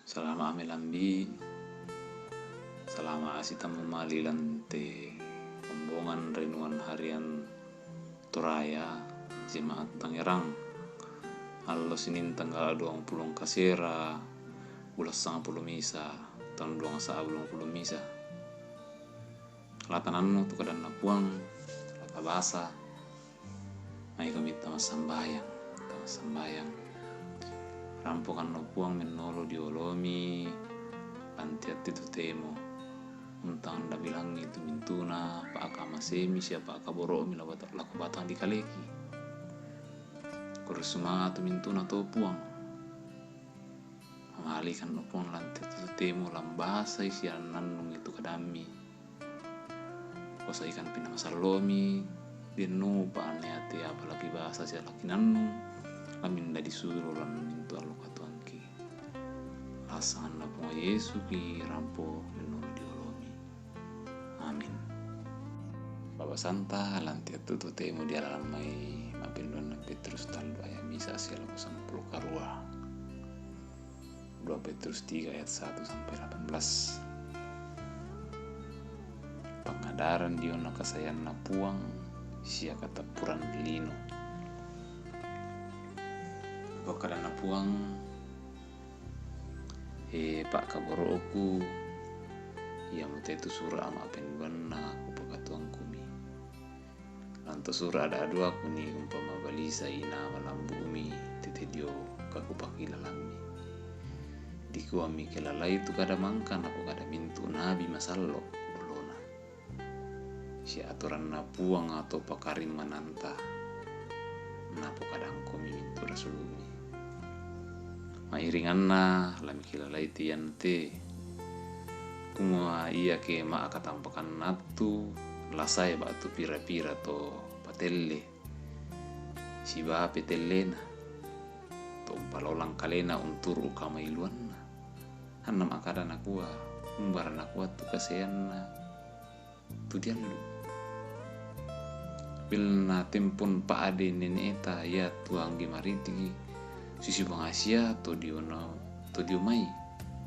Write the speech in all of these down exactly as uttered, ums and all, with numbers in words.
Salama' ame lambi', salama' sitammu mali' lan te kombongan renungan harian Toraya, Jemaat Tangerang. Allo Senin tanggal duangpulo kasera, bulan sangpulo misa, taun duang sa'bu duangpulo misa. La tanannu tu kadanNa Puang, la tabasa. Mai kami tama sambayang, tama sambayang. Rampokanno Puang mennolo di olomi, lantiatti tu temo. Untang anda bilangi tu mintuna, pa'kamasemi sia pa'kaboro'mi la bata-, lako batang dikaleki. Kurre sumanga' tu mintuna to Puang. Mamalikanno Puang lantiatti tu temo, lambasai sia nannungi tu kadammi. Kuasaikan pinamasallomi, denno pa'anne ate apalagi basa sia laki nannung, laminda disuro lan mintu allo katuoangki. Lasanganna Puang Yesu ki rampo mennolo di olomi. Amin. Pabasanta lantiattu tu temo diala lan mai ma'penduanna Petrus tallu ayat misa sia lako sangpulo karua. Dua Petrus tiga ayat satu sampai delapan belas. Pangadaran diona kasaeanna Puang sia katappuran lino. Apa kadanna Puang, "He pa'kaboro'ku, iamote tu sura' ma'penduanna kupakatuoangkumi. Lan to sura' ada-aduakuni umpama balisa ina malambu'mi tete dio kakupakilalammi. Dikuami kelalai tu kada mangka napokada mintu nabi masallo' olona. Sia atoranna Puang atau pakarimmananta napokadangkomi mintu rasulmi. Mairinganna lamikilalai te ianna te, kumua iake ma'katampakanna attu, lasae ba'tu pira-pira to patelle, sibawa petellena, to umpalolang kalena unturu' kamailuanna. Anna ma'kada nakua, umbara nakua tu kasaeanna tu diallu. Belanna tempon pa'ade nene'ta ia tu anggi maritiki, susi bangasia to diono, to dio mai,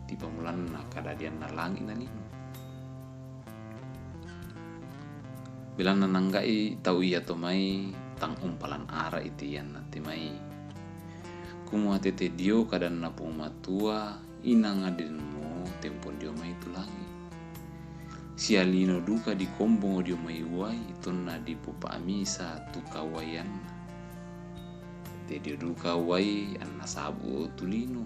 ti pamulanna kadadianna langi' na lino. Belanna nangga'i tau ia to mai tang umpalan ara'i te ianna te mai. Kumua tete dio kadanna Puang Matua, inang adenmu tempon dio mai tu langi'. Sia lino duka dikombongo dio mai uai, tonna dipopa'misa tu kauaianna. Tete dio duka uai anna sabu tu lino,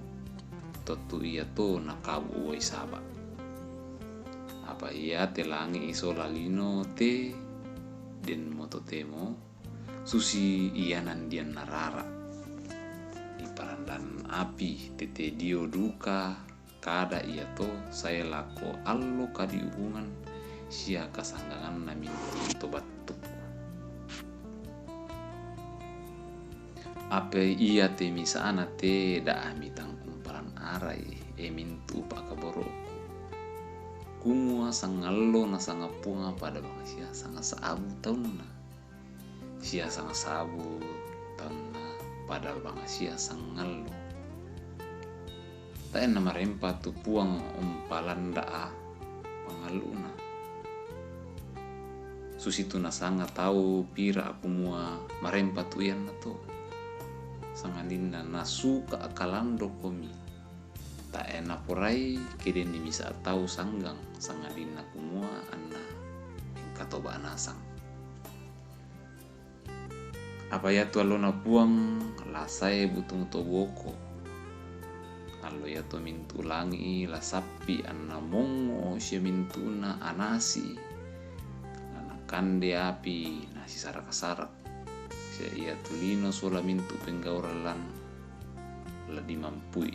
tottu ia to nakabu uai saba'. Apa ia te langi'i sola lino te denmo totemo, susi ia nandianna rara'. Diparandan api tete dio duka kada ia to sae lako allo kadiuhungan sia kasangganganna mintu to battukku. Apa ia te misa'na te da'a mitang umpalan ara'i, e mintu pa'kaboro'ku. Kumua sangallo nasanga Puang pada bangasia sanga sa'bu taunna. Sia sanga sa'bu taunna pada bangasia sangallo. Tae' namarempa tu Puang umpalan da'a pangallu'na. Susitu nasanga tau pira kumua marempa tu ianna to. Sangadinna nasuka' kalandoko mi. Tae' naporai ke denni misa' tau sanggang sangadinna kumua anna engka toba' nasang. Apa iatu allona Puang la sae butung to boko. Allo iato mintu langi'i la sappi anna mongngo sia mintuna anasi, la nakande api nasisara'-sara'. Sia iatu lino sola mintu penggauran lan la dimampui.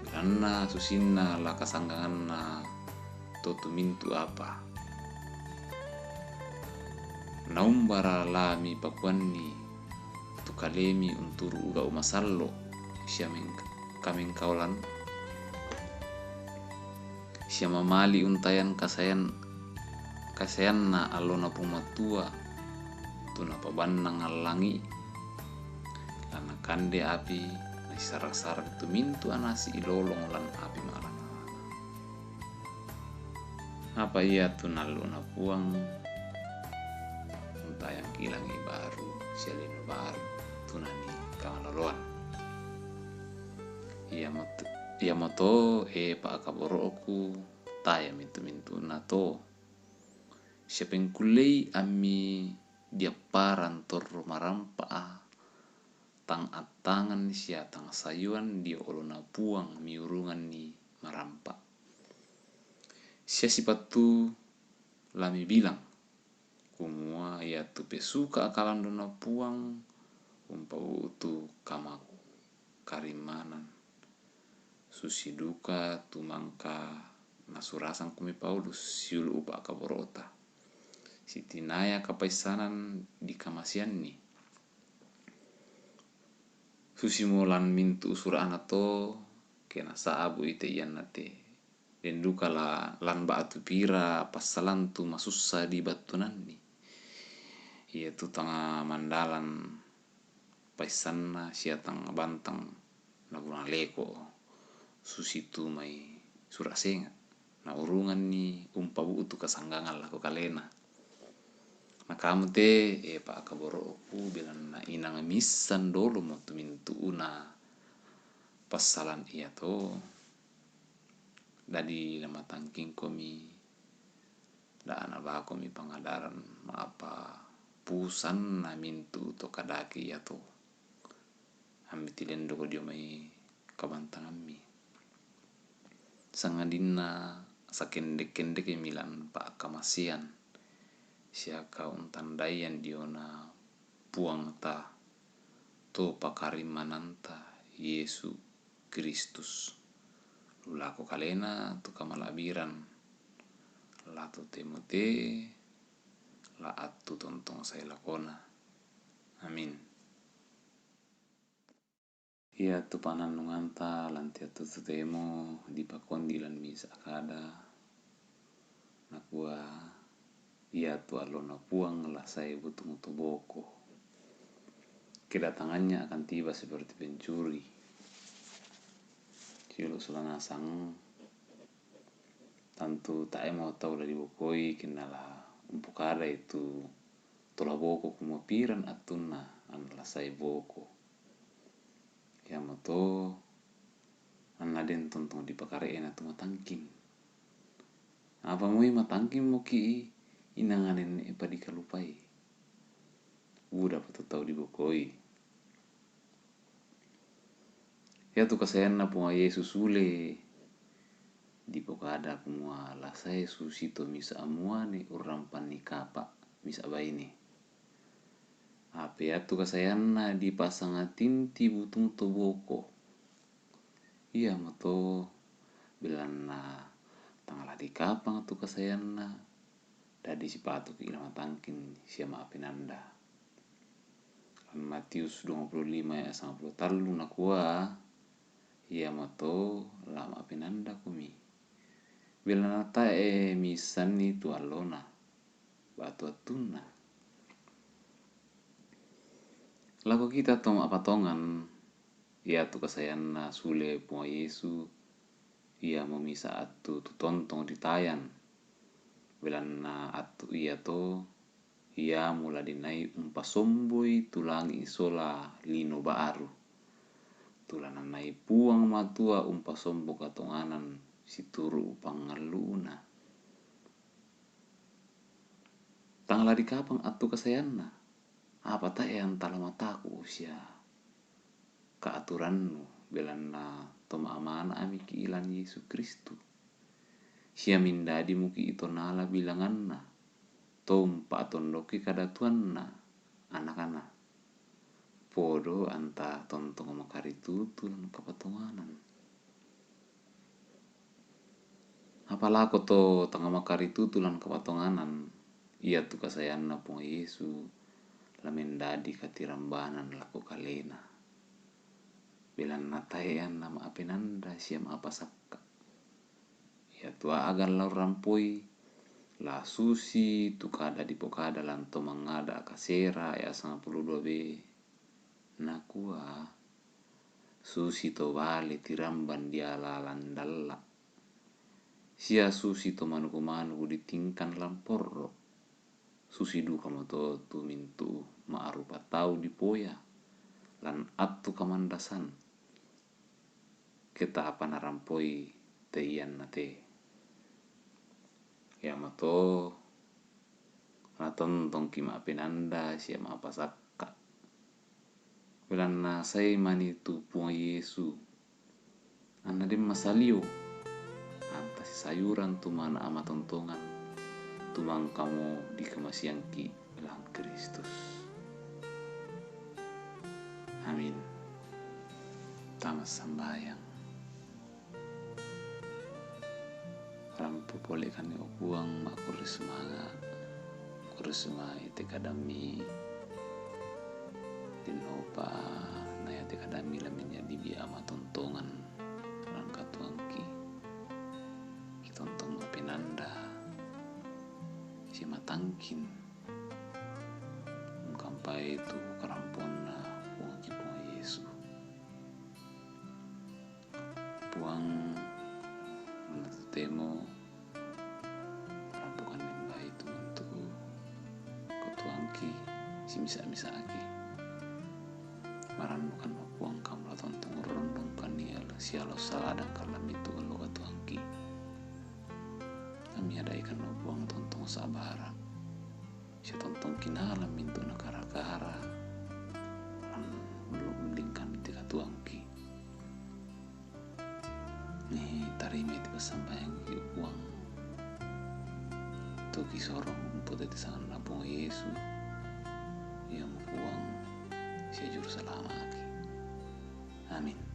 Belanna susinna la kasangganganna to tu mintu apa. Naumbara la mipakuanni tu kalemi unturu' gau' masallo' sia meng-, kamengkaolan, sia mamali' untayang kasaean-, kasaeanna allona Puang Matua tu napabannang allangi'. La nakande api Sara-sara tu mintu anasi ilolong lan api ma'lana-lana. Apa ia tu nallu'na Puang, untayang kilangi baru, sia lino baru, tu nani kamaloloan. Iamoto, iamoto, e pa'kaboro'ku, taya mintu-mintuna to. Sia pengkullei ammi diapparang torro marampa a, tang attangan sia tang sayuan dio olona Puang miurunganni marampa. Sia sipattu lamibilang, kumua iatu pesuka akalandona Puang umpabu'tu kamaku karimmanan. Susi duka tu mangka nasurasang kumi Paulus siulu' upa'kaboro'ta. Sitinaya kapaissanan dikamaseanni. Susi molan mintu' sura'na to, ke nasa'bu ite iannate. Den duka la-, lan ba'tu pira passalantu masussa dibattunanni. Iatu tang mandalan paissanna sia tang bantang napunaleko susitu mai sura' senga'. Naurunganni umpabu'tu kasanggangan lako kalena. Nakamu te, e pa'kaboro'ku, belanna inang missan dolomo tu mintu'na passalan iato. Dadi namatangkingkomi, da nabakomi pangadaran ma'apa pusanna mintu' to kadake iato. Ammi tilendoko dio mai kabantangammi. Sangadinna sakendek-kendekmi lan pa'kamasean, sia kauntandaian diona Puangta, to pakarimmananta Yesu Kristus. Lu lako kalena tu kamala'biran, la totemo te la attu tontong sae lakona. Amin. Iatu panannunganta lan te attu totemo dipakondi lan misa' kada, nakua, iatu allona Puang la sae butung to boko. Kedatangannya akan tiba seperti pencuri. Siulu' sola nasang, tantu tae' mo tau la dibokoi kenna la umpokadai tu tola boko kumua piran attunna anna la sae boko. Iamoto anna den tontong dipakare'na tu matangking. Apa moi matangking moki' inangane ne'pa dikalupai. Buda pa to tau dibokoi. Iatu kasaeanna Puang Yesu sule dipokada kumua la sae susi to misa' muane urrampanni kapa' misa' baine. Apa iatu kasaeanna dipasanga tinti butung to boko. Iamoto belanna tang la dikapang tu kasaeanna, dadi sipatuki' la matangking sia ma'penanda. Lan Matius duappulo lima ayat sangpulo tallu nakua, iamoto la ma'penandakomi. Belanna tae' missanni tu allona, ba'tu attunna. Lako kita to ma'patongan, iatu kasaeanna sule Puang Yesu, iamo misa' attu tu tontong ditayan. Belanna attu iato, iamo la dinai umpasomboi tu langi' sola lino ba'ru. Tu la nanai Puang Matua umpasombo katonganan situru' pangallu'na. Tang la dikapang attu kasaeanna, apa tae' antala mataku' sia kaaturannu, belanna to ma'amana'miki' lan Yesu Kristus. Sia mindadi muki' to nala bilanganna, to umpa'tondoki' kadatuanna ana'-ana'. Podo anta tontong makaritutu lan kapatonganan. Apa lako to tang makaritutu lan kapatonganan, iatu kasaeanna Puang Yesu la mendadi katirambanan lako kalena. Belanna tae' anna ma'penanda sia ma'pasakka'. Iatu a'gan la urrampoi, la susi tu kada dipokada lan to mangada' kasera ayat sangpulo dua B, nakua, Susi to bale tiramban di ala-alan dalla', sia susi to manuku-manuku ditingkan lan porro'. Susi duka mo to tu mintu' ma'rupa tau dipoya lan attu kamandasan, ke ta'pa narampoi te ianna te. Iamoto natontongki' ma'penanda sia ma'pasakka'. Belanna sae mani tu Puang Yesu, anna den masalio, anta sisayuran tu mana' amatontongan, tu mangkamo dikamaseangki' lan Kristus. Amin. Tama sambayang. Rampo polekanni, o Puang, makkurre sumanga', kurre sumai te kadammi, dinnopa naya te kadammi la menjadi bi amatontongan lan katuoangki. Kitontong ma'penanda, simatangkin, mengkampai tu karamponna Puangki Puang Yesu. Puang, manna totemo rampokanni umbai tu mintu' katuoangki simisa'-misa'ki. Marannukanno Puang kamu la tontong urrondongkanni siala ussaladangkan lan mintu' allo katuoangki. Kami adaikanno Puang tontong sabara', sia tontong kinala mintu' nakara-kara, lan ulling-ullingkanni te katuoangki. Ni tarimai te passambayangki, Puang. Toki sorong umpotete sanganna Puang Yesu, iamo Puang sia Juru Salama'ki. Amin.